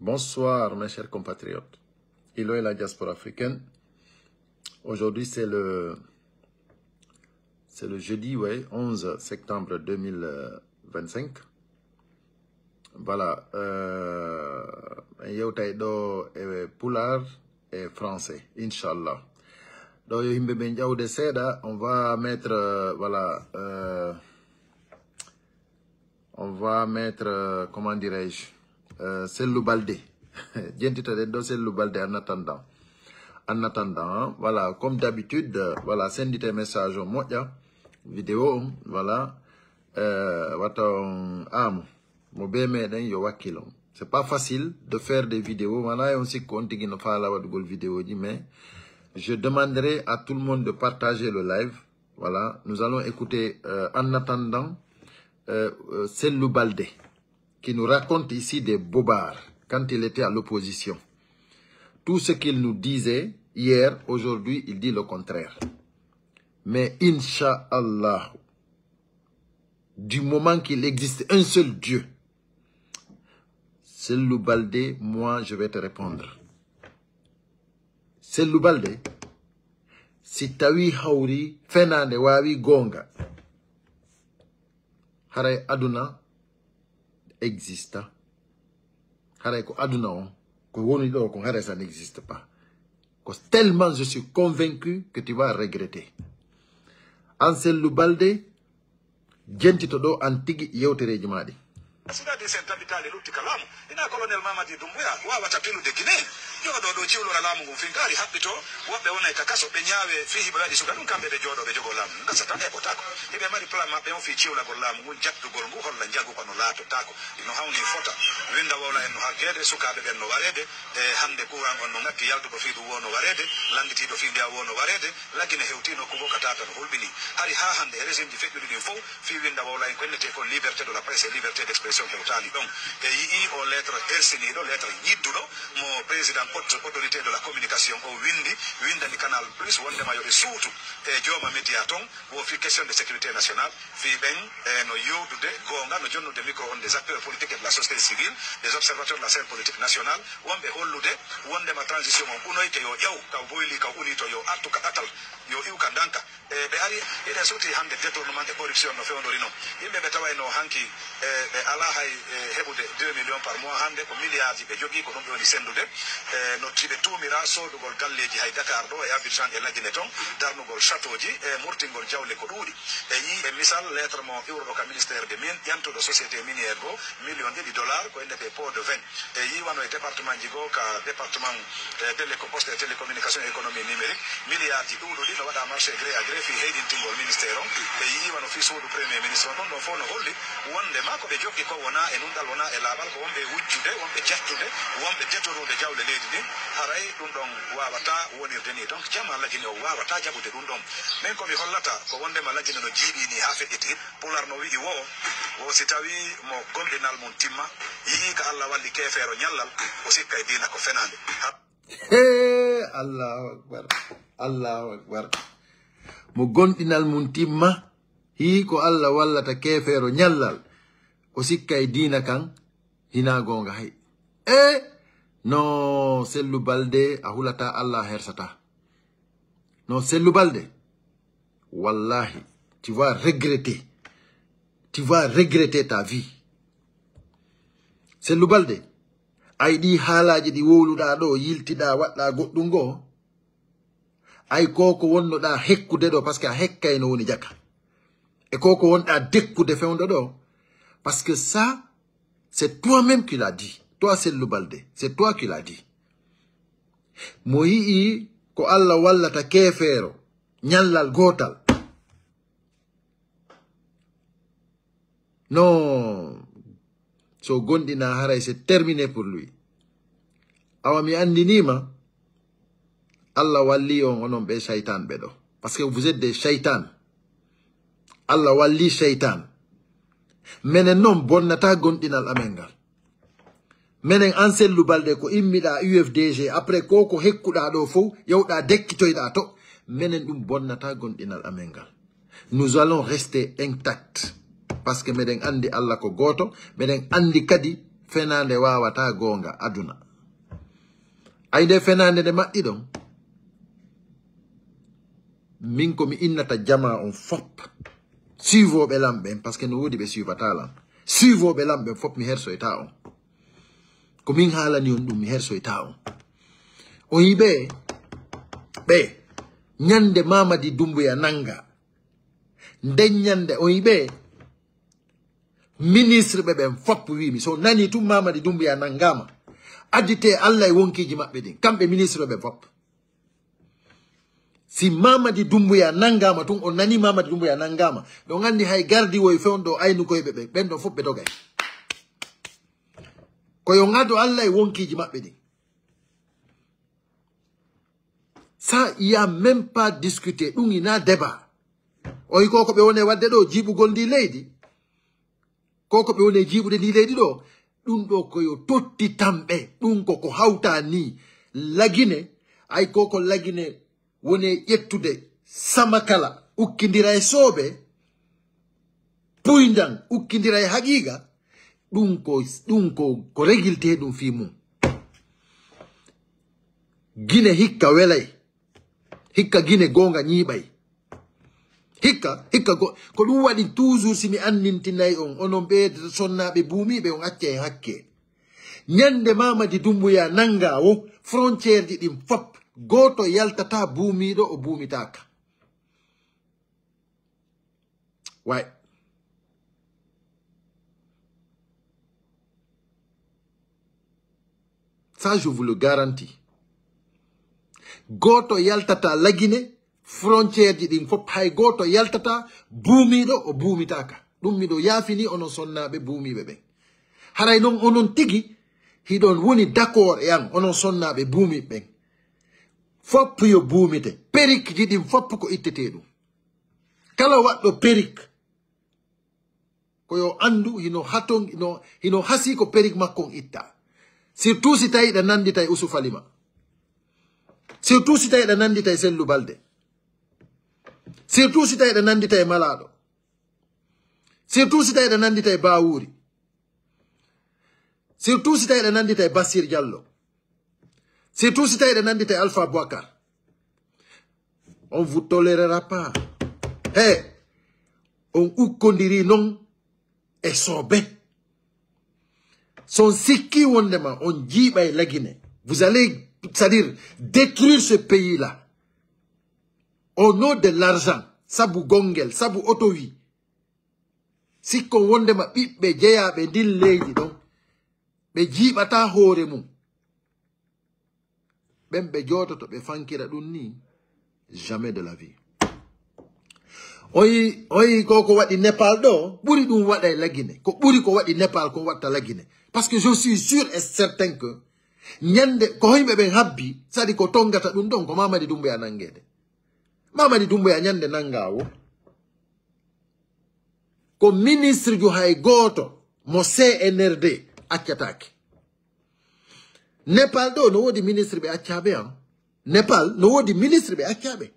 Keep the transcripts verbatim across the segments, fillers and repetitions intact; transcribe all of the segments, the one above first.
Bonsoir, mes chers compatriotes. Ilo et la diaspora africaine. Aujourd'hui, c'est le, c'est le jeudi, ouais, onze septembre deux mille vingt-cinq. Voilà, euh, en yewtay ɗo e Pulaar e français, inchallah. Ɗo yo yimɓe ɓen ƴawde seeɗa, on va mettre, euh, voilà, euh, on va mettre, euh, comment dirais-je, euh, Sellu Balde. Jentitoɗen ɗo Sellu Balde en attendant. En attendant, hein, voilà, comme d'habitude, euh, voilà, sendite message on moƴƴa, vidéo on, voilà, euh, wata on aamu. Mo be meɗen yo wakkilo. C'est pas facile de faire des vidéos. Wala on sikko on tigi no faala waɗugol vidéo ji, mais je demanderai à tout le monde de partager le live. Voilà, nous allons écouter, euh, en attendant, euh, euh, Sellu Balde, qui nous raconte ici des bobards quand il était à l'opposition. Tout ce qu'il nous disait hier, aujourd'hui, il dit le contraire. Mais Inch'Allah, du moment qu'il existe un seul Dieu, Sellu Balde, moi, je vais te répondre. Sellu Balde, si tawi hawri fenaande waawi goonga, haray aduna exista. Haray ko aduna on, ko woni ɗo kon, haray ça n'existe pas. Ko tellement je suis convaincu que tu vas regretter. An Sellu Balde, jentito ɗo an tigi yewtereeji maa ɗin. Sudadi sen tabitaali lutti ka laamu. Ina Colonel Mamadi Doumbouya wawata pilude Guinée. Jooɗo ɗo ciwlora laamu ngun finkaari haɓɓito. Woɓɓe wonay ka kaso, ɓe ñaawe fii hiɓe waɗi suka ɗum, kamɓe ɓe jooɗo ɓe jogoo laamu ngun. Gasata, heɓotaako. Hiɓe mari plan maɓɓe on fii ciwlagol laamu ngun, jattugol ngu, holla njagu ko no laatotaako. No hawni fota. Winda Wowla en no haggeede, sukaaɓe ɓen no wareede. E hannde courant on no ŋakki, yaltuɗo fii ɗum woo no wareede, lannditiiɗo fii ndiya woo no wareede. Lagine hewtii nokku goo ka taata no hulɓinii. Hari haa hannde e régime ji feƴƴuɗi ɗin fow, fii Winda Wowla en ko innetee kon liberté de la presse et liberté d'expression hewtaali ɗon. E yi'ii o lettre hersiniiɗo, lettre yidduɗo mo président haute autorité de la communication o windi, windani Canal Plus wondema yo ɓe suutu e jooma média ton, wo fii question de sécurité nationale, fii ɓen, e, no yewtude goonga, no jonnude micro on des acteurs politiques et de la société civile, des observateurs de la scène politique nationale, wonɓe hollude wondema transition on unoyte, yo ƴaw ka boyli, ka uni to, yo artu ka ɗatal, yo iw ka ndanka. E, ɓe ari, hiɗen suuti hannde détournement et corruption no fewndori non. Yimɓe ɓe tawayno hanki, e, ɓe alaa hay, e, heɓude deux millions par mois, hannde ko milliardji ɓe jogii, ko ɗum ɓe woni senndude. E, no hiɓe tuumira soodugol galleeji hay Dakar ɗo e Abidjan e Lagine ton, darnugol châteauji e murtingol jawle ko ɗuuɗi. E yii e misal lettre mo iwruɗo ka ministère de mine, ƴantuɗo société minière goo million ɗiɗi dollars, ko innetee pot de vin. E yii wano e département ji goo ka département, e, télé-, poste et télécommunication et économie numérique, milliardji ɗuuɗuɗi no waɗa marché gré à gré fii heyɗintingol ministère on. E yii wano fii suudu premier ministre on, ɗum ɗon fow no holli wondema ko ɓe jokki kon wonaa e nunɗal, wonaa e laaɓal, ko wonɓe e wujjude, wonɓe jattude, wonɓe detorude jawle leydi ndin. Haray ɗum ɗon waawataa wonirde nii. Donc, jamaa Lagine on waawataa jaɓude ɗum ɗon. Min ko mi hollata ko wondema Lagine no jiiɓii nii haa feƴƴiti. Pular no wi'i woo, woo si tawii mo gomɗinal mun timma, yi'ii ka Alla walli keefeero ñallal, o sikkay diina ko fenaande. Ha- Hee, Allahu Akbar. Allahu Akbar. Mo gomɗinal mun timma, hii ko Alla wallata keefeero ñallal, o sikkay diina kan hinaa goonga hay. E no Sellu Balde, a hulataa Alla, a hersataa. No Sellu Balde, wallahi, tu vas regretter. Tu vas regretter ta vie. Sellu Balde, ay ɗii haalaaji ɗi wowluɗaa ɗoo, yiltiɗaa, waɗɗaa goɗɗum goo. Ay ko ko wonnoɗaa hekkude ɗoo, parce que a hekkay no woni jaka. E ko ko wonɗaa dekkude fewndo ɗoo, parce que ça, c'est toi-même qui l'a dit. Toi, Sellu Balde, c'est toi qui l'a dit. Mo yi'ii ko Alla wallata keefeero ñallal gootal. No, so gomɗinaa haray c'est terminé pour lui. Awa mi anndinii ma, Alla wallii on onon ɓee saytaanɓe ɗoo. Parce que vous êtes des shaytan. Alla wallii shaytan. Menen non bonnataa gomɗinal amen ngal. Menen an Sellu Balde ko immiɗaa U F D G, après ko ko hekkuɗaa ɗoo fow, yawɗaa dekkitoyɗaa to. Menen ɗum bonnataa gomɗinal amen ngal. Nous allons rester intacts. Parce que meɗen anndi Alla ko gooto, meɗen anndi kadi fenaande waawataa goonga aduna. Ay nde fenaande nde maɓɓi ɗon. Min ko mi innata jamaa on fop. Suivooɓe lan ɓen, parce que no woodi ɓe suivataa lan. Suivooɓe lan ɓen fop mi hersoytaa on. Ko min haalani on ɗum, mi hersoytaa on. On yiɓe, ɓe, ñande Mamadi Doumbouya nanga. Nden ñande on yiɓe, ministre ɓe ɓen fop wiimi, so nani tun Mamadi Doumbouya nangama, addite Allah e wonkiiji maɓɓe ɗin, kamɓe ministre ɓe ɓen fop. Si Mamadi Doumbouya nangama tun, on nani Mamadi Doumbouya nangama, ɗon andi hay gardi woy fewndo aynukoyɓe ɓen, ɓen ɗon fop ɓe dogay. Ko yo ngado Allah e wonkiiji maɓɓe ɗin. Ça, il y a même pas discuté. Ɗum ina débat. Oyi ko ko ɓe woni wadde ɗo jiiɓugol ndi leydi. Ko ko ɓe woni jiiɓude ndi leydi ɗo. Ɗum ɗo ko yo totti tamɓe. Ɗum ko ko hawta ni. Lagine, ay ko ko Lagine woni ƴettude Samakala, ukkindira e soobe, puyndan, ukkindira e haqiiqa. Ɗum ko, ɗum ko, ko résultat ɗum fii mum. Gine hikka welay. Hikka Gine goonga ñiiɓay. Hikka, hikka go-, ko ɗum waɗi toujours si mi annintinay on, onon ɓe sonnaaɓe buumiiɓe on accay hakke. Ñande Mamadi Doumbouya nanga o, frontière ji ɗin fop, gooto yaltata buumiiɗo o buumitaaka. Way. Ça, je vous le garantis. Gooto yaltata Lagine, frontière ji ɗin fop, hay gooto yaltata buumiiɗo o buumitaaka. Ɗum miɗo yaafini onon sonnaaɓe buumiiɓe ɓen. Haray non onon tigi, hiɗon woni d'accord e an, onon sonnaaɓe buumiiɓe ɓen. Fop yo buumite. Perruque ji ɗin fop ko ittetee ɗum. Kala waɗɗo perruque, ko yo anndu hino haton, hino, hino hasii ko perruque makko on itta. Surtout si tawi ɗa nandita e Usufalima. Surtout si tawi ɗa nandita e Sellu Balde. Surtout si tawi ɗa nandita e Malaaɗo. Surtout si tawi ɗa nandita e Baawuuri. Surtout si tawi ɗa nandita e Bassir Diallo. Surtout si tawi ɗa nandita e Alpha Boubacar. On vous tolérera pas. He, on ukkondiri non e soobe. Si on sikki wondema on jiiɓay Lagine, vous allez, c'est-à-dire, détruire ce pays-là. Au nom de l'argent, sabu gongel, sabu oto wi. Sikkon wondema ɓiɓɓe jeyaaɓe ndin leydi ɗon, ɓe jiiɓata hoore mum. Ɓen ɓe joototo, ɓe fankira ɗum ni, jamais de la vie. Oyi, oyi, ko ko waɗi Népal ɗo, ɓuri ɗum waɗa e Lagine. Ko ɓuri ko waɗi Népal, ko watta Lagine. Parce que je suis sûr et certain que ñande ko hoyɓe ɓen habbi, sadi ko tongata ɗum ɗon, ko Mamadi Doumbouya nangede. Mamadi Doumbouya ñande nanga o. Ko ministre jo hay gooto mo C N R D accataake. Nepal ɗo no woodi ministre ɓe accaaɓe an. Nepal no woodi ministre ɓe accaaɓe.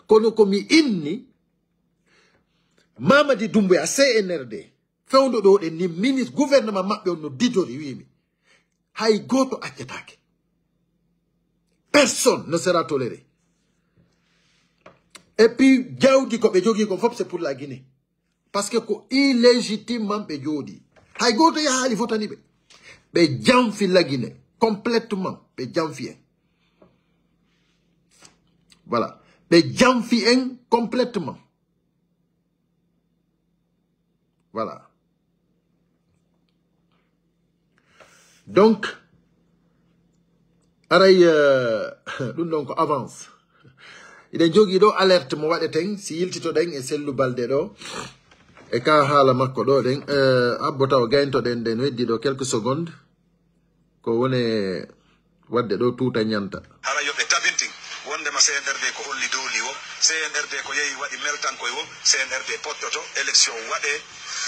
Kono ko mi inni, Mamadi Doumbouya, C N R D, fewndo ɗo ɗen ni, ministre gouvernement maɓɓe on no didori, wiimi, hay gooto accataake. Personne ne sera toléré. Et puis, jawdi ko ɓe jogii ko fof, c'est pour la Guinée. Parce que ko illégitimement ɓe jooɗii. Hay gooto yahaali fotani ɓe. Ɓe janfi la Guinée complètement. Ɓe janfi en. Voilà. Ɓe janfi en complètement. Voilà. Donc, aray, euh, ɗum ɗon ko avance. Eɗen jogii ɗo alerte mo waɗeten, si yiltitoɗen e Sellu Balde ɗo, e ka haala makko ɗo ɗen, euh, habbo taw gayntoɗen ɗen, heddi ɗo quelques secondes, ko woni wadde ɗo tuuta ñanta. Hara yo ɓe tabintin won Wondema C N R D ko holli dooli wo, C N R D ko yehi waɗi meltankoy wo, C N R D pottoto, élection waɗe,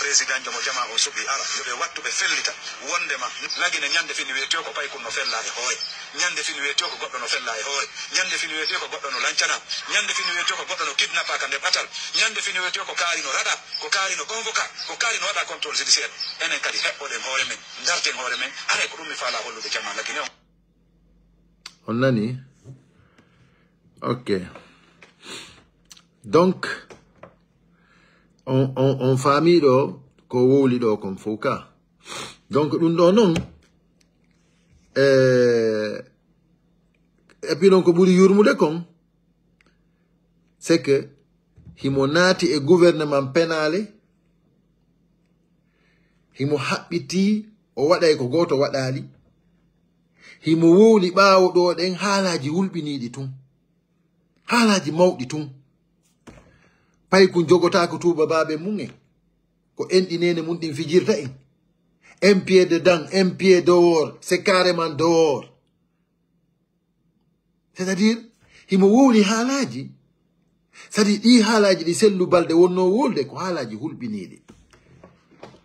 président jomo jama on suɓi ara, yo ɓe wattu ɓe fellita, wondema Lagine ñande fini weetiyo ko paykun no fella e hoore, ñande fini weetiyo ko goɗɗo no fella e hoore, ñande fini weetiyo ko goɗɗo no lancana, ñande fini weetiyo ko goɗɗo no kidnappa ka nder ɓatal, ñande fini weetiyo ko kaari no raɗa, ko kaari no convoca, ko kaari no waɗa contrôle judiciaire. Enen kadi heɓɓoɗen hoore men, darten hoore men, aray ko ɗum mi faala hollude jama Lagine on. On nani? Ok. Donc, on, on, on faamii ɗo ko wowli ɗo kon fow ka. Donc, ɗum ɗo non, eh, et puis non ko ɓuri yurmude kon, c'est que himo naati e gouvernement penaale, himo haɓɓitii o waɗay ko gooto waɗaali, himo wowli ɓaawo ɗo ɗen haalaaji hulɓiniiɗi tun, haalaaji mawɗi tun. Paykun jogotaako tuuba baabe mum en, ko enɗi neene mum ɗin fijirta en. Un pied dedans, un pied dehors, c'est carrément dehors. C'est-à-dire, himo wowli haalaaji. C'est-à-dire, ɗi haalaaji ɗi Sellu Balde wonno wolde ko haalaaji hulɓiniiɗi.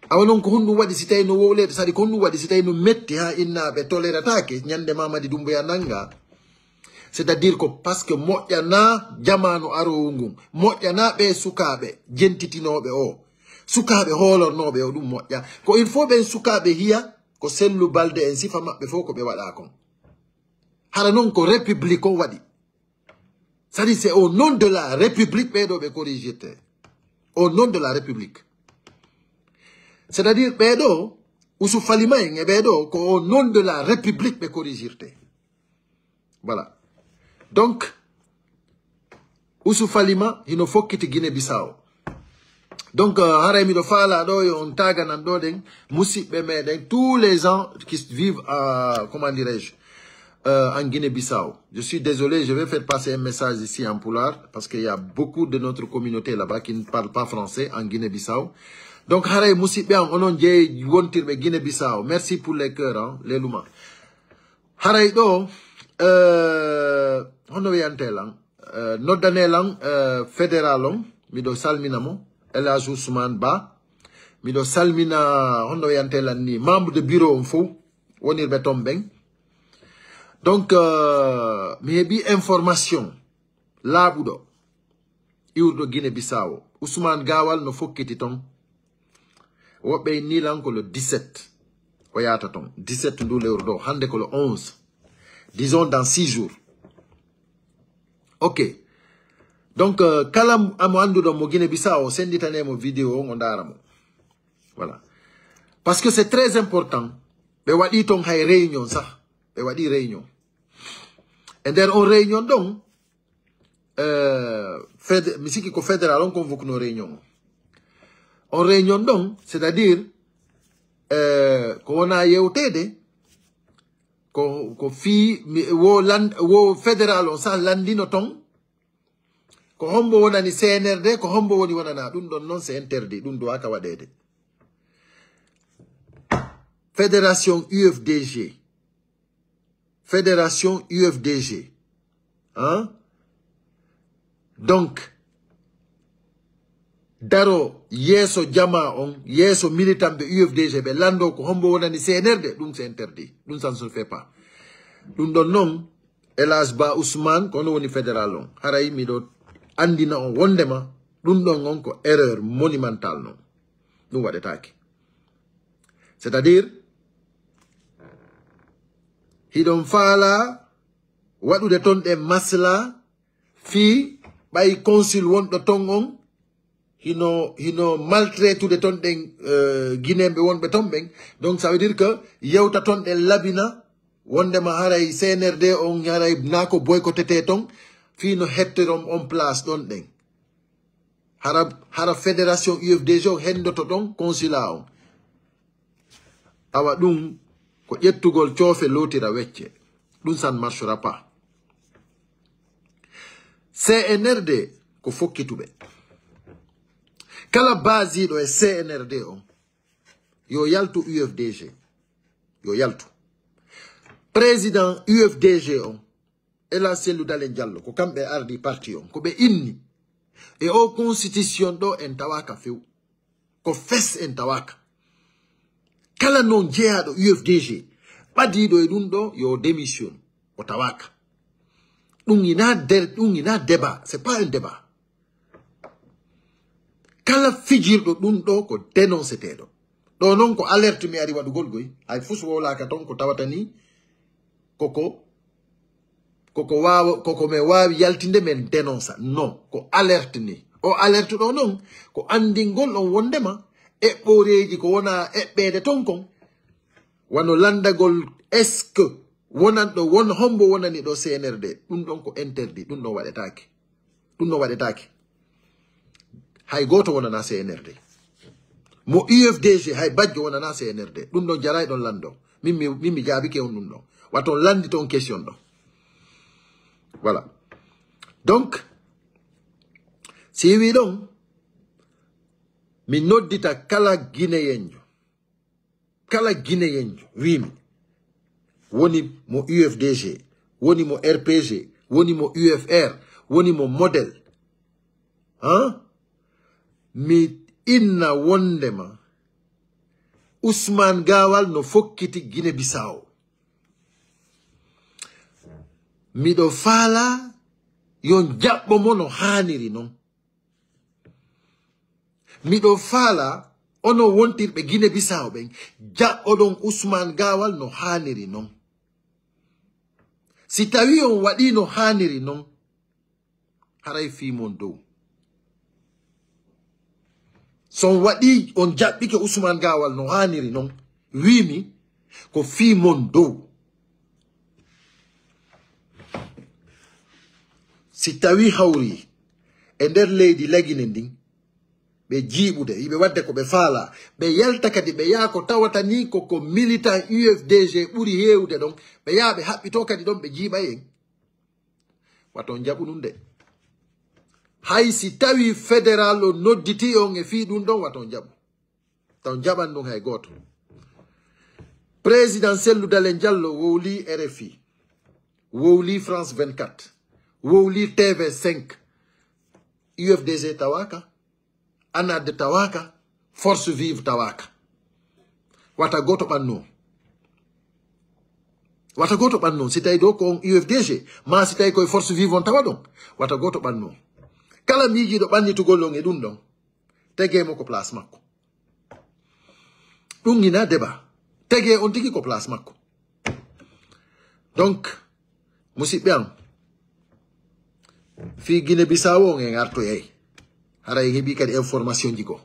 Awa non ko honɗum waɗi si tawi no wowleede, c'est-à-dire ko honɗum waɗi si tawi no metti haa innaaɓe tolerataake ñande Mamadi Dumbuya nannga? C'est-à-dire ko parce que moƴƴanaa jamaanu aroowu ngun, moƴƴanaa ɓee sukaaɓe jentitinooɓe o, sukaaɓe hoolornooɓe o, ɗum moƴƴa. Ko il faut ɓen sukaaɓe hiya ko Sellu Balde en sifa maɓɓe fof ko ɓe waɗa kon. Hara non ko république on waɗi. C'est-à-dire, c'est au nom de la république ɓee ɗo ɓe corrigirte. Au nom de la république. C'est-à-dire, ɓee ɗo, Usufalima en e ɓee ɗo, ko au nom de la république ɓe corrigirte. Voilà. Donc, Usufalima hino fokkiti Guinée Bissau. Donc, euh, haray miɗo faala ɗo yo on taaganan ɗo ɗen musiɓɓe meɗen, tous les gens qui vivent à, comment dirais-je, euh, en Guinée-Bissau. Je suis désolé, je vais faire passer un message ici en pulaar parce qu'il y a beaucoup de notre communauté là-bas qui ne parlent pas français en Guinée-Bissau. Donc, haray musiɓɓe am, onon jeey wontirɓe Guinée-Bissau. Merci pour les cœurs, hein, les luma. Haray ɗo, euh, hono wiyante lan? Euh, noddane lan, euh, fédéral on, miɗo salmina mo, El Hadj Ousmane Ba. Miɗo salmina, honno wiyante lan ni, membre de bureau on fow, wonirɓe ton ɓen. Donc, euh, mi heɓi information laaɓuɗo iwruɗo Guinée Bissau. Ousmane Gawal no fokkiti ton. Woɓɓe inni lan ko le dix-sept o yaata ton. Dix-sept ndu lewru ɗo. Hande ko le onze. Disons dans six jours. Ok. Donc, euh, kala amo annduɗo mo Guinée Bissau, o senditane mo vidéo on, o ndaara mo. Voilà. Parce que c'est très important. Ɓe waɗi ton hay réunion sah. Ɓe waɗi réunion. E nder on réunion ɗon, euh, fed-, mi sikki ko fédéral on convoque no réunion on. On réunion ɗon, c'est-à-dire, euh, ko wona yewtede, ko, ko fii, mi, wo land-, wo fédéral on sah landino ton, ko hombo wonani C N R D, ko hombo woni wonana, ɗum ɗon non c'est interdit, ɗum duwaka waɗede. Fédération U F D G. Fédération U F D G. Hein? Donc, daro yeeso jama on, yeeso militant ɓe U F D G, ɓe lando ko hombo wonani C N R D, ɗum c'est interdit. Ɗum ça ne se fait pas. Ɗum ɗon non, El Hadj Ba Ousmane, ko hono woni fédéral on. Haray miɗo andina on wondema, ɗum ɗon on ko erreur monumentale non. Ɗum waɗetaake. C'est-à-dire, hiɗon faala waɗude ton ɗen masla fii ɓay consul wonɗo ton on hino, hino maltraitude ton ɗen, euh, Guinéen ɓe wonɓe ton ɓen. Donc, ça veut dire que yewta ton ɗen labina wondema haray C N R D on haray naa ko boycottete ton fii no hettoron on place ɗon ɗen. Hara, hara fédération U F D G on hendoto ɗon consulat on. Awa ɗum ko ƴettugol coofe lootira wecce. Ɗum ça ne marchera pas. C N R D ko fokkituɓe. Kala baasiiɗo e C N R D on, yo yaltu U F D G. Yo yaltu. Président U F D G on, El Hadj Cellou Dalein Diallo, ko kamɓe ardi parti on, ko ɓe inni. E o constitution ɗo en tawaka few. Ko fes en tawaka. Kala non jeyaɗo U F D G, ɓadiɗo e ɗum ɗo, yo démission. O tawaka. Ɗum ina der, ɗum ina débat. C'est pas un débat. Kala fijirɗo ɗum ɗo ko dénonceteeɗo. Ɗo non ko alerte mi ari waɗugol goy. Hay fus wowlaka ton ko tawata ni koko, koko waawa, koko men waawi yaltinde men dénonce. Non, ko alerte ni. O alerte ɗo non ko andingol on wondema eɓɓoreeji ko wona eɓɓeede ton kon. Wano landagol est-ce que wonan ɗo, won hombo wonani ɗo C N R D. Ɗum ɗon ko interdit, ɗum ɗon waɗetaake. Ɗum ɗon waɗetaake. Hay gooto wonana C N R D. Mo U F D G hay bajjo wonana C N R D. Ɗum ɗon jaray ɗon lando. Min mi, min mi jaabike on ɗum ɗon. Wato on landito on question ɗon. Voilà. Donc, si wi ɗon, mi noddita kala Guinéenjo. Kala Guinéenjo, wiimi, woni mo U F D G, woni mo R P G, woni mo U F R, woni mo modèle. Hein? Mi inna wondema Ousmane Gawal no fokkiti Guinée Bissau. Miɗo faala yon jaɓɓo mo no haaniri non. Miɗo faala onon wontirɓe Guinée Bissau ɓen, jaɓɓoɗon Ousmane Gawal no haaniri non. Si tawi on waɗi no haaniri non, haray fii mon dow. So on waɗi, on jaɓɓike Ousmane Gawal no haaniri non, wiimi, ko fii mon dow. Si tawi hawri e nder leydi Lagine ndin, ɓe jiiɓude, yiɓe waɗde ko ɓe faala, ɓe yalta kadi, ɓe yaa ko tawata ni ko, ko militant U F D G ɓuri heewde ɗon, ɓe yaa ɓe haɓɓitoo kadi ɗon, ɓe jiiɓay en. Wato on jaɓu ɗum de. Hay si tawi fédéral o nodditi on e fii ɗum ɗon, wato on jaɓu. Taw jaɓan ɗum hay gooto. Président Cellou Dalein Diallo wowli R F I, wowli France vingt-quatre, wowli T V cinq, U F D G tawaka, ANAD tawaka, Force Vive tawaka. Wata gooto ɓanno. Wata gooto ɓanno. Si tawi ɗo ko on U F D G, ma si tawi koye Force Vive on tawa ɗon. Wata gooto ɓanno. Kala miijiiɗo ɓannitugol on e ɗum ɗon, tege mo ko place makko. Ɗum ina débat. Tege on tigi ko place makko. Donc, musidɓe am, fii Guinée Bissau on en artoyay. Hara en heɓi kadi information ji goo.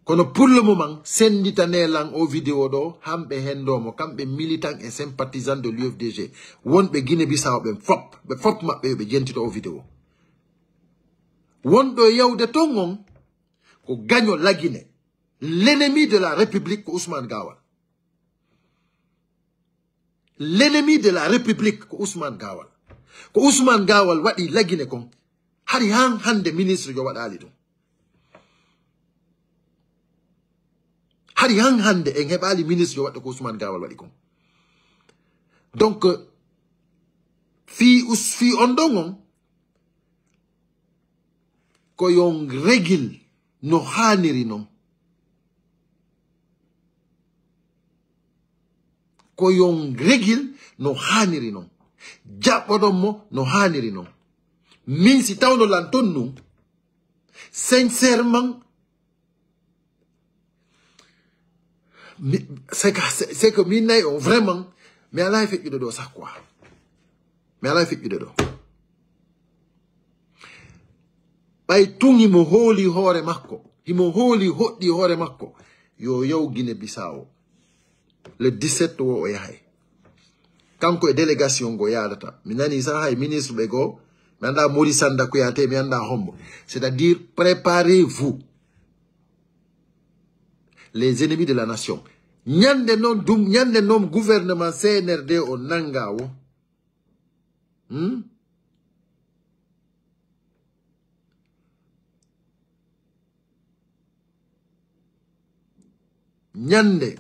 Kono pour le moment, senditane lan o vidéo ɗo, hamɓe hendo mo, kamɓe militant et sympathisant de l'U F D G. Wonɓe Guinée Bissau ɓen fop, ɓe fop maɓɓe yo ɓe jentito o vidéo. Wonɗo e yawde ton on, ko gaño Lagine. L'ennemi de la République ko Ousmane Gawal. L'ennemi de la République ko Ousmane Gawal. Ko Ousmane Gawal waɗi Lagine kon. Hari han hande ministre jo waɗali ɗum. Hari han hande en heɓali ministre jo waɗde ko Ousmane Gawal waɗi kon. Donc, fii us-, fii on ɗon on, ko yon régil no haaniri non. Ko yon régil no haaniri non. Jaɓɓoɗon mo no haaniri non. Min si tawno lan ton nun, sincèrement, mi, c'est que, c'est, c'est que min nayi on vraiment, mi alaa e feƴƴude ɗo sah quoi. Mi alaa e feƴƴude ɗo. Ɓay tun himo hooli hoore makko, himo hooli hoɗɗi hoore makko, yo yaw Guinée Bissau. Le dix-sept wo o yahay. Kanko e délégation go yaadata. Mi nani sa hay ministre ɓe goo, mi anndaa Maurice Sanda Kouyaté, mi anndaa hombo. C'est-à-dire, préparez-vous. Les ennemis de la nation. Ñande non dum, ñande non gouvernement C N R D o nanga wo. Hmm? Ñande.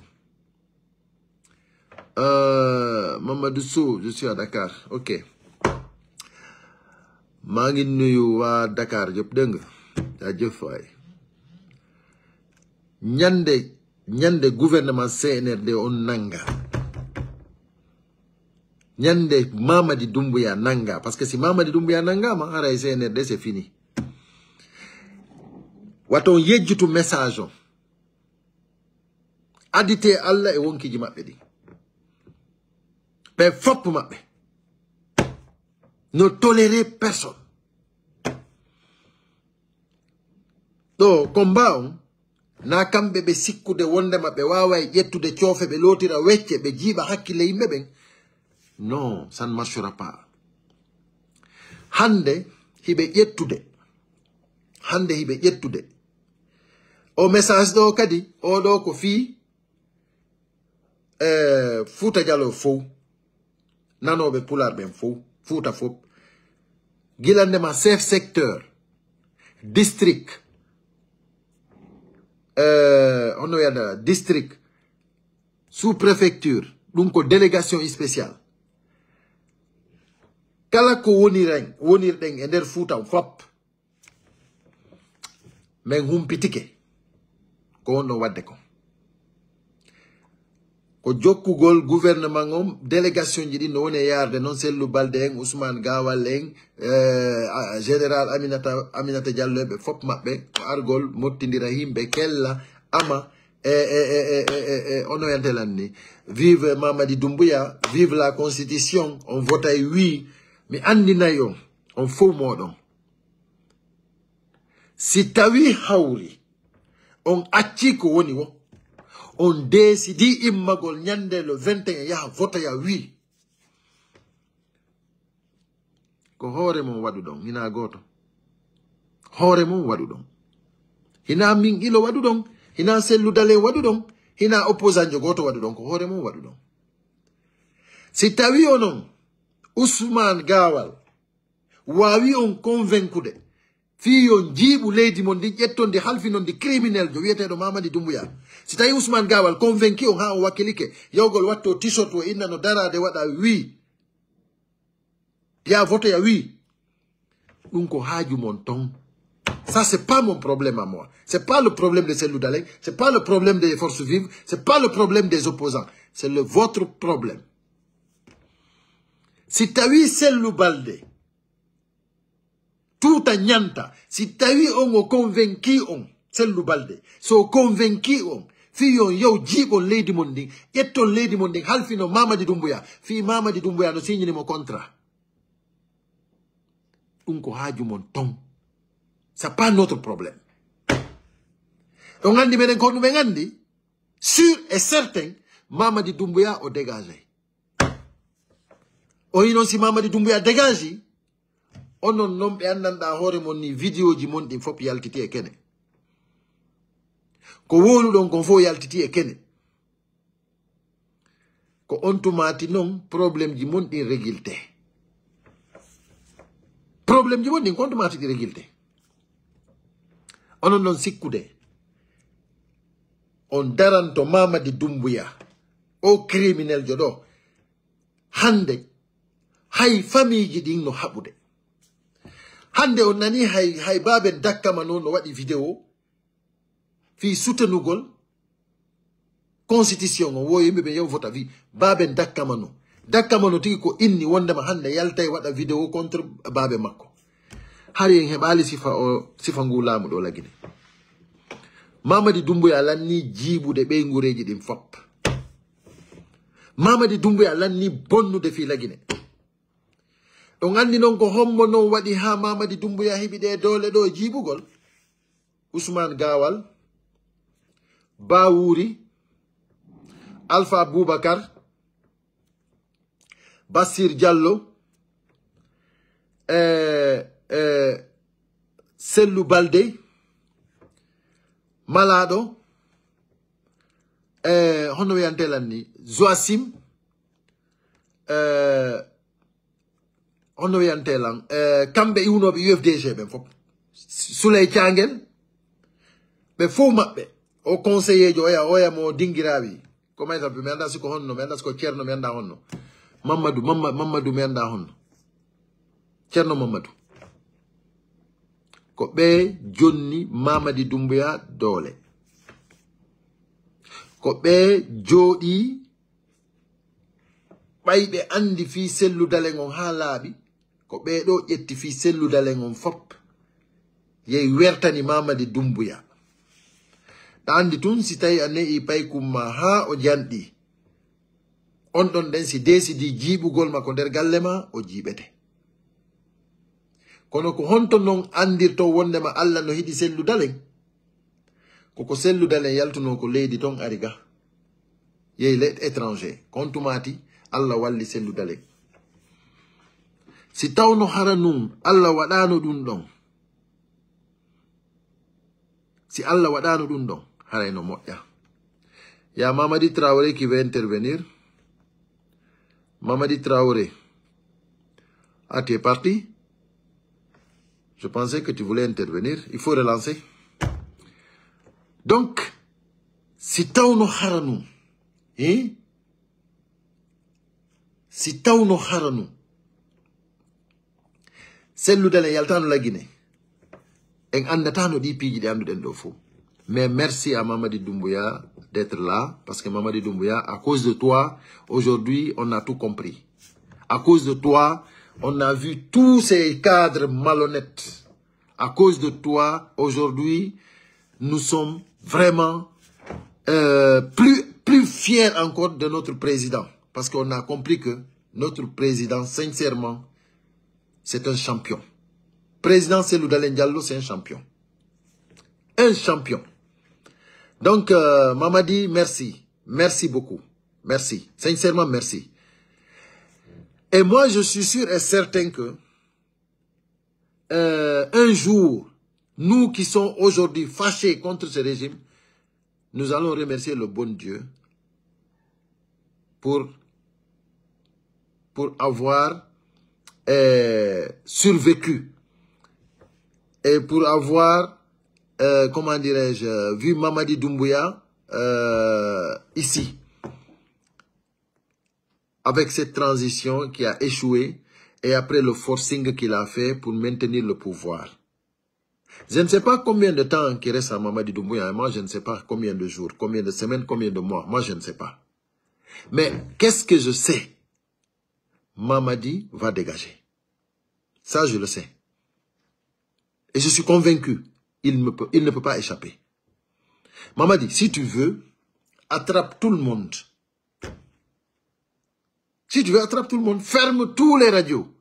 Euh, Mamadou Sow, je suis à Dakar. Ok. Maa ngi nuyu waa Dakar yëpp, dégg nga? Jaajëf waay. Ñande, ñande gouvernement C N R D on nanga. Ñande Mamadi Doumbouya nanga. Parce que si Mamadi Doumbouya nanga ma, haray C N R D c'est fini. Waton yejjutu message on. Adite Allah e wonkiji maɓɓe ɗi. Ɓe fopp maɓɓe. Ne tolérer personne. Ɗo, combat on, na kamɓe ɓe sikkude wondema ɓe waaway ƴettude coofe, ɓe lootira wecce, ɓe jiiɓa hakkille yimɓe ɓen. Non, ça ne marchera pas. Hande, hiɓe ƴettude. Hande, hiɓe ƴettude. O message ɗo kadi, o ɗo ko fii, eh, Fuuta Jaloo fow. Nanooɓe Pulaar ɓen fow, Fuuta fow. Gilande ma chef secteur, district, eh, hono wiyata, district, sous-préfecture, ɗum ko délégation spéciale. Kala ko woniren, wonirɗen e nder Fuuta on fop, men humpitike ko wonɗon waɗde kon. Ko jokkugol gouvernement on, délégation ji ɗin no woni e yaarde non, Sellu Balde en, Ousmane Gawal en, eh, a- général Aminata, Aminata Diallo en, ɓe fop maɓɓe, ko argol mottindira yimɓe kella, ama, e, e, e, e, e, e, e, ono yante lan ni. Vive Mamadi Doumbouya, vive la constitution, on votay oui, mi andinay on, on fow mooɗon. Si tawi hawri, on acci ko woni wo, on décidi immagol ñande le vingt et un yaha votoya oui. Ko hoore mon waɗuɗon, hinaa gooto. Hoore mon waɗuɗon. Hinaa min ilo waɗuɗon, hinaa Sellu Dalen waɗuɗon, hinaa opposant jo gooto waɗuɗon, ko hoore mon waɗuɗon. Si tawi onon, Ousmane Gawal, waawi on convaincude, fii yon jiiɓu leydi mon ndin, ƴetton ndi, halfinon ndi criminel jo wi'eteeɗo Mamadi Doumbouya. Si tawi Ousmane Gawal convaincu on haa on wakkilike, yawgol watto t-shirt o inna no daraade waɗa oui. Ya vote ya oui. Ɗum ko haaju mon ton. Ça, c'est pas mon problème à moi. C'est pas le problème de Cellou Dalein. C'est pas le problème des forces vives. C'est pas le problème des opposants. C'est le, votre problème. Si tawi Cellou Baldé, tuuta ñanta, si tawi on o convaincu on, Cellou Baldé, so o convaincu on, fii on yaw jiiɓon leydi mon ndin, ƴetton leydi mon ndin, halfino Mamadi Doumbouya, fii Mamadi Doumbouya no signini mo contrat. Ɗum ko haaju mon ton. C'est pas notre problème. On anndi menen ko ɗum en anndi. Sûr et certain, Mamadi Doumbouya o dégagé. O yi non si Mamadi Doumbouya dégagé, onon non ɓe anndanɗaa hoore mon ni vidéo ji mon ɗin fof yaltiti e kene. Ko wowluɗon kon fof yaltiti e kene. Ko on tumaati non problème ji mon ɗin réglé. Problème ji mon ɗin ko on tumaati ɗi réglé. Onon non sikkude on daranto Mamadi Doumbouya, o criminel jo ɗo. Hande, hay famille ji ɗin no haɓude. Hande on nani hay, hay baaben Dakkama non no waɗi vidéo fii soutenugol constitution on, wo yimɓe ɓe yaw vota fii baaben Dakkama non. Dakkama non tigi ko inni wondema hande yaltay waɗa vidéo contre baabe makko. Hari en heɓaali sifa o, sifa ngu laamu ɗo Lagine. Mamadi Doumbouya lanni jiiɓude ɓeynguureeji ɗin fop. Mamadi Doumbouya lanni bonnude fii Lagine. On anndi non ko hombo non waɗi haa Mamadi Doumbouya heɓi ɗe doole ɗo e jiiɓugol? Ousmane Gawal, Bawuri, Alpha Boubacar, Bassir Diallo, eh, eh, Cellou Baldé, Malaaɗo, eh, hono wiyante lan ni, Joachim, eh, hono wiyante lan, eh, kamɓe iwnooɓe U F D G ɓen fof. Souley Thianguel, ɓe fof maɓɓe. O conseiller jo, oya, oya mo Dingirawi. Ko may sabbi, mi anndaa si ko honno, mi anndaa si ko Ceerno, mi anndaa honno. Mamadou, Mamma-, Mamadou, mi anndaa honno. Ceerno Mamadou. Ko ɓe jonni Mamadi Doumbouya doole. Ko ɓe jooɗii, ɓay ɓe anndi fii Cellou Dalein on haa laaɓi, ko ɓee ɗoo ƴetti fii Cellou Dalein on fop, yehi wertani Mamadi Doumbouya. Ɗa anndi tun, si tawi a ne'i paykum maa haa o janɗi, on ɗon ɗen si deesidi jiiɓugol ma ko nder galle maa, o jiiɓete. Kono ko honto non anndirton wondema Alla no hiɗi Cellou Dalein? Ko ko Cellou Dalein yaltunoo ko leydi ton ari ga. Yehi leyɗe étranger. Ko hontumaati Alla walli Cellou Dalein? Si tawno hara nun Alla waɗaano ɗun ɗon, si Alla waɗaano ɗun ɗon, haray no moƴƴa. Il y a Mamadi Traoré qui veut intervenir. Mamadi Traoré, ah, tu es parti? Je pensais que tu voulais intervenir. Il faut relancer. Donc, si tawno hara nun, hein? Si tawno hara nun, Cellou Dalein yaltaano la Guinée, en anndataa no ɗii piiji ɗi annduɗen ɗoo fow. Mais merci à Mamadi Doumbouya d'être là, parce que Mamadi Doumbouya, à cause de toi, aujourd'hui, on a tout compris. À cause de toi, on a vu tous ces cadres malhonnêtes. À cause de toi, aujourd'hui, nous sommes vraiment, euh, plus, plus fiers encore de notre président. Parce qu'on a compris que notre président, sincèrement, c'est un champion. Président Cellou Dalein Diallo, c'est un champion. Un champion. Donc, euh, Mamadi, merci. Merci beaucoup. Merci. Sincèrement, merci. Et moi, je suis sûr et certain que, euh, un jour, nous qui sommes aujourd'hui fâchés contre ce régime, nous allons remercier le bon Dieu pour, pour avoir, euh, survécu et pour avoir, euh, comment dirais-je, vu Mamadi Doumbouya, euh, ici, avec cette transition qui a échoué et après le forcing qu'il a fait pour maintenir le pouvoir. Je ne sais pas combien de temps qu'il reste à Mamadi Doumbouya. Moi, je ne sais pas combien de jours, combien de semaines, combien de mois. Moi, je ne sais pas. Mais qu'est-ce que je sais? Mamadi va dégager. Ça, je le sais. Et je suis convaincu, il me peut, il ne peut pas échapper. Mamadi, si tu veux, attrape tout le monde. Si tu veux, attrape tout le monde. Ferme tous les radios.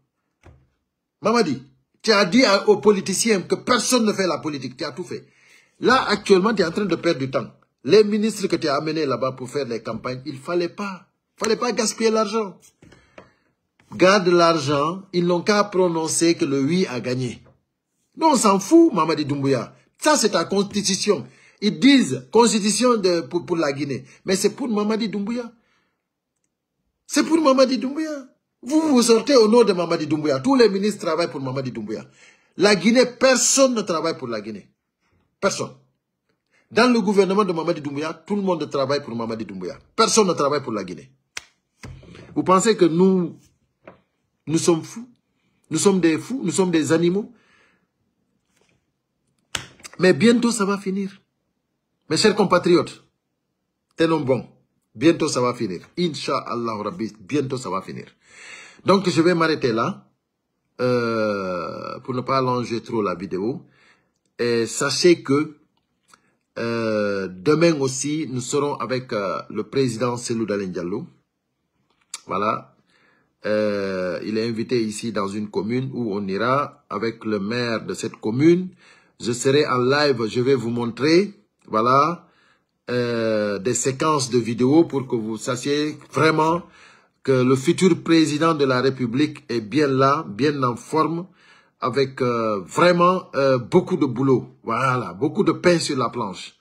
Mamadi, tu as dit à, aux politiciens que personne ne fait la politique. Tu as tout fait. Là, actuellement, tu es en train de perdre du temps. Les ministres que tu as amenés là-bas pour faire les campagnes, il fallait pas, fallait pas gaspiller l'argent. Garde l'argent, ils n'ont qu'à prononcer que le oui a gagné. Nous, on s'en fout, Mamadi Doumbouya. Ça, c'est ta constitution. Ils disent constitution de, pour, pour la Guinée. Mais c'est pour Mamadi Doumbouya. C'est pour Mamadi Doumbouya. Vous, vous sortez au nom de Mamadi Doumbouya. Tous les ministres travaillent pour Mamadi Doumbouya. La Guinée, personne ne travaille pour la Guinée. Personne. Dans le gouvernement de Mamadi Doumbouya, tout le monde travaille pour Mamadi Doumbouya. Personne ne travaille pour la Guinée. Vous pensez que nous, nous sommes fous? Nous sommes des fous, nous sommes des animaux. Mais bientôt, ça va finir. Mes chers compatriotes, tenons bon. Bientôt, ça va finir. Inch'Allah Rabbi, bientôt, ça va finir. Donc, je vais m'arrêter là, euh, pour ne pas allonger trop la vidéo. Et sachez que, euh, demain aussi, nous serons avec, euh, le président Cellou Dalein Diallo. Voilà. Euh, il est invité ici dans une commune où on ira avec le maire de cette commune. Je serai en live, je vais vous montrer, voilà, euh, des séquences de vidéos pour que vous sachiez vraiment que le futur président de la République est bien là, bien en forme, avec, euh, vraiment, euh, beaucoup de boulot. Voilà, beaucoup de pain sur la planche.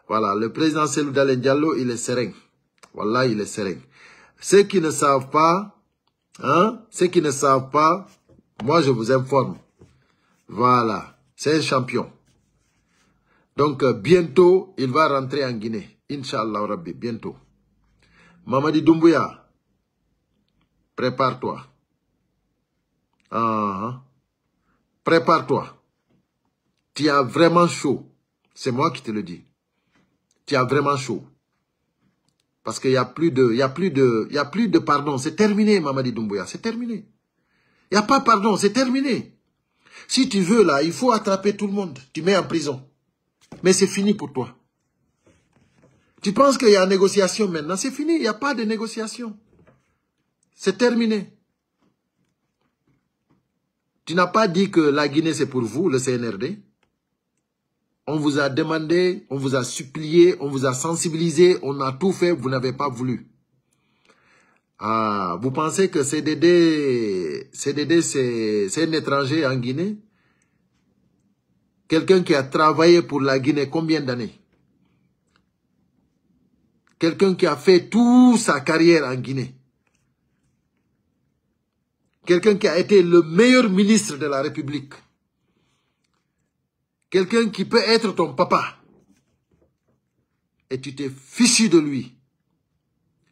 Voilà, le président Cellou Dalein Diallo, il est serein. Wallah, il est serein. Ceux qui ne savent pas, hein, ceux qui ne savent pas, moi je vous informe. Voilà, c'est un champion. Donc, euh, bientôt, il va rentrer en Guinée. Inch'Allah Rabbi, bientôt. Mamadi Doumbouya, prépare-toi. Ah, ah. Prépare-toi. Tu as vraiment chaud. C'est moi qui te le dis. Tu as vraiment chaud. Parce qu'il y a plus de, il y a plus de, il y a plus de pardon. C'est terminé, Mamadi Doumbouya. C'est terminé. Il n'y a pas pardon. C'est terminé. Si tu veux, là, il faut attraper tout le monde. Tu mets en prison. Mais c'est fini pour toi. Tu penses qu'il y a négociation maintenant? C'est fini. Il n'y a pas de négociation. C'est terminé. Tu n'as pas dit que la Guinée, c'est pour vous, le C N R D. On vous a demandé, on vous a supplié, on vous a sensibilisé, on a tout fait, vous n'avez pas voulu. Ah, vous pensez que C D D, C D D, c'est, c'est un étranger en Guinée? Quelqu'un qui a travaillé pour la Guinée combien d'années? Quelqu'un qui a fait toute sa carrière en Guinée. Quelqu'un qui a été le meilleur ministre de la République. Quelqu'un qui peut être ton papa. Et tu t'es fichu de lui.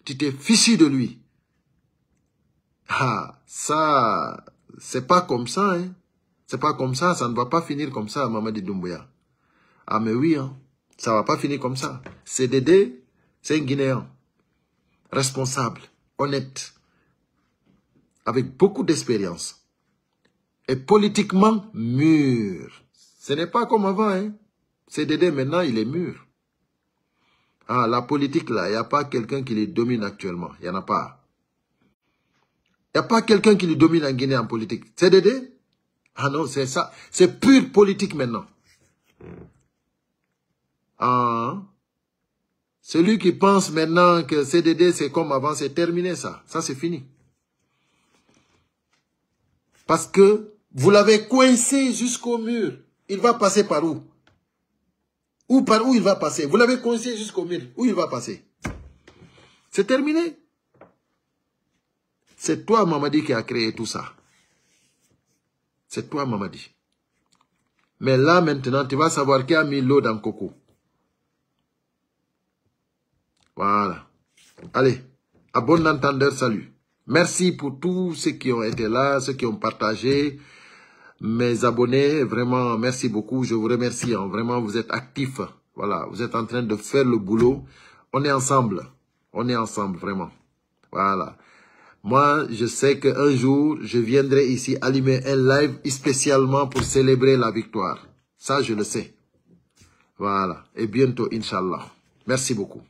Tu t'es fichu de lui. Ah, ça, c'est pas comme ça, hein. C'est pas comme ça, ça ne va pas finir comme ça, Mamadi Doumbouya. Ah, mais oui, hein. Ça va pas finir comme ça. C D D, c'est un Guinéen. Responsable, honnête, avec beaucoup d'expérience. Et politiquement mûr. Ce n'est pas comme avant, hein. C D D, maintenant, il est mûr. Ah, la politique, là, il n'y a pas quelqu'un qui les domine actuellement. Il n'y en a pas. Il n'y a pas quelqu'un qui les domine en Guinée en politique. C D D? Ah non, c'est ça. C'est pure politique maintenant. Ah. Celui qui pense maintenant que C D D, c'est comme avant, c'est terminé, ça. Ça, c'est fini. Parce que vous l'avez coincé jusqu'au mur. Il va passer par où? Ou par où il va passer? Vous l'avez coincé jusqu'au mur. Où il va passer? C'est terminé. C'est toi, Mamadi, qui a créé tout ça. C'est toi, Mamadi. Mais là, maintenant, tu vas savoir qui a mis l'eau dans le coco. Voilà. Allez, à bon entendeur, salut. Merci pour tous ceux qui ont été là, ceux qui ont partagé, mes abonnés. Vraiment, merci beaucoup. Je vous remercie, hein. Vraiment, vous êtes actifs. Voilà, vous êtes en train de faire le boulot. On est ensemble. On est ensemble, vraiment. Voilà. Moi, je sais qu'un jour, je viendrai ici allumer un live spécialement pour célébrer la victoire. Ça, je le sais. Voilà. Et bientôt, Inch'Allah. Merci beaucoup.